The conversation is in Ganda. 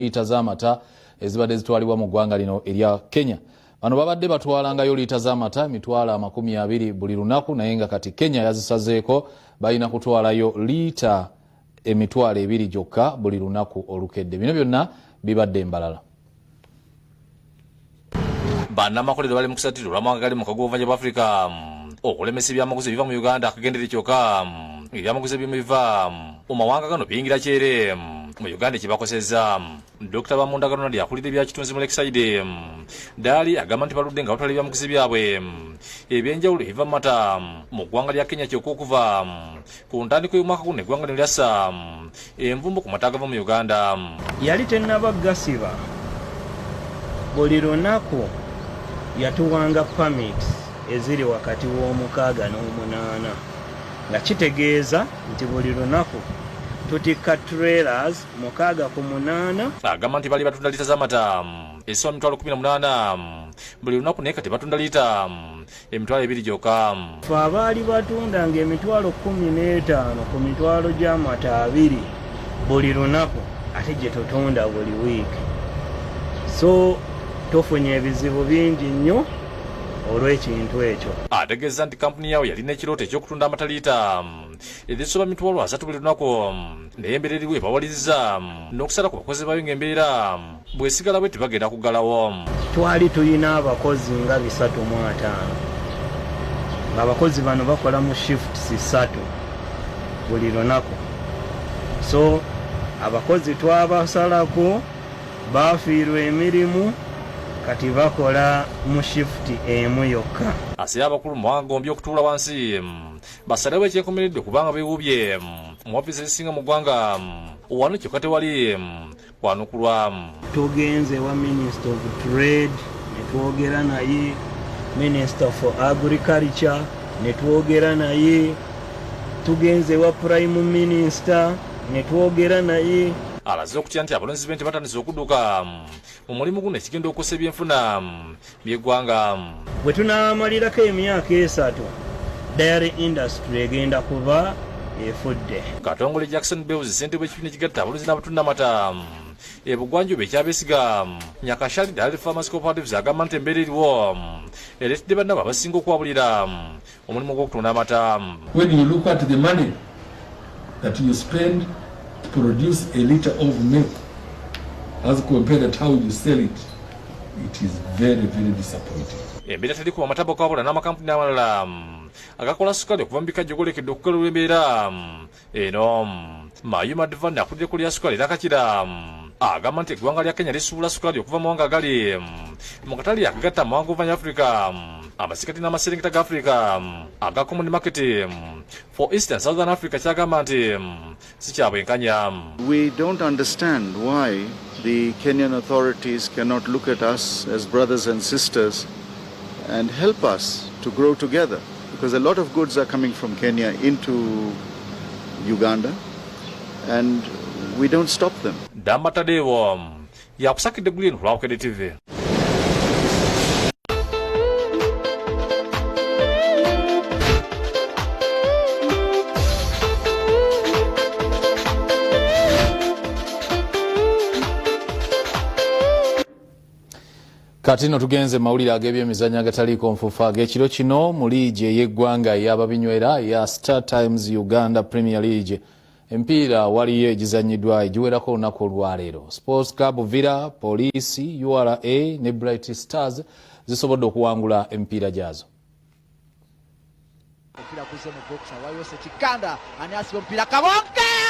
Liita z'amata ezibadde zitwalibwa mu ggwanga lino erya Kenya. Bano babadde batwalangayo liita z'amata 20,000 buli lunaku, naye nga kati Kenya yazisazeeko, balina kutwalayo liita 2000 gyokka buli lunaku olukedde. Bino byonna bibadde Mbalala. Bannamakolero bali mu kusatira olw'amawanga gali mu kagoovanya bwa Afrika okulemesa ebyamaguzi ebiva mu Uganda akagendere, kyokka ebyamaguzi ebimu biva mu mawanga gano biyingira kyere mu Uganda ekibakosezza. Dr. Bamunda Ronald akulira ebyakitunzi mu Lakeside Dairy agamba nti baludde nga batwala ebyamaguzi byabwe ebyenjawulo ebiva mu mata mu ggwanga lya Kenya, kyokka okuva ku ntandikwa y'omwaka guno eggwanga lino lyassa envumbo ku mata agava mu Uganda. Yali tennaba gasiba, buli lunaku yatuwanga permits eziri wakati w'omukaaga n'omunaana, nga kitegeeza nti buli lunaku tutikka trailers 6 ku 8. Agamba nti bali batunda liita z'amata ezisoba 18,000 buli lunaku, naye kati batunda liita 20,000 gyokka. Fe abaali batundanga 15,000 ku mitwalo gy'amata 20 buli lunaku, ate gye tutunda buli wiiki, so tufunye ebizibu bingi nnyo olw'ekintu ekyo. Ategeeza nti kampuni yawe yalina ekirooto eky'okutunda amata liita ezisoba 30,000 buli lunaku, naye embeera eriwo ebawaliriza n'okusala ku bakozi baayo, ng'embeera bw'esigala bwe tibagenda kuggalawo. Twali tulina abakozi nga 350, ng'abakozi bano bakola mu shifts 3 buli lunaku, so abakozi twabasalako, bafiirwa emirimu, kati bakola mu shift emu yokka. Asabye abakulu mu mawanga gombi okutuula wansi basalewo ekyenkomeredde, kubanga beewuubye mu ofiisi ezisinga mu ggwanga wano, kyokka tewali kwanukulwa. Tugenze ewa Minister of Trade ne twogera naye, Minister for Agriculture ne twogera naye, tugenze ewa Prime Minister ne twogera naye. Alaze okutya nti abalunzi b'ente batandise okudduka mu mulimu guno, ekigenda okukosa ebyenfuna by'eggwanga. Bwe tunaamalirako emyaka 3, dairy industry egenda kuba efudde. Katongole Jackson Bews, ssentebe w'ekibiina ekigatta abalunzi n'abatunda amata ebugwanjuba ekyabesiga Nyakashali Dairy Farmers Cooperatives, agamba nti embeera eriwo ereetedde bannabo abasinga okwabulira omulimu gw'okutunda amata. When you look at the money that you spend to produce a liter of milk as compared to how you sell it, it is very, very disappointing. Embeera teri kuba amata bokabula n'amakampuni amalala agakola sukali okuva mu bikajjo golekedde okugalula embeera eno. Mayuma Divan akulira kulya sukali era Kakira agamba nti eggwanga lya Kenya lisuubula sukali okuva mu mawanga agali mu katale akagatta amawanga g'obuvanya Africa, amasikati n'amaserengeta ga Africa aga Common Market for East and Southern Africa, kyagamba nti si kya bwenkanya. We don't understand why the Kenyan authorities cannot look at us as brothers and sisters and help us to grow together, because a lot of goods are coming from Kenya into Uganda and we don't stop them. Damba Tadewo yakusakidde Green ku lwa Bukedde TV. Kati nno tugenze mawulire ag'ebyemizannyo agataliiko nfuufu ag'ekiro kino. Mu liigi ey'eggwanga ey'ababinywera eya Star Times Uganda Premier League, emipiira waliyo egizanyiddwa egiwerako olunaku olwaleero. Sports Club Villa, Poliisi, URA ne Bright Stars zisobodde okuwangula emipiira gyazo. Omupiira guzze mu box, awaayo Sekikanda, ani asiba omupiira? Kabonke!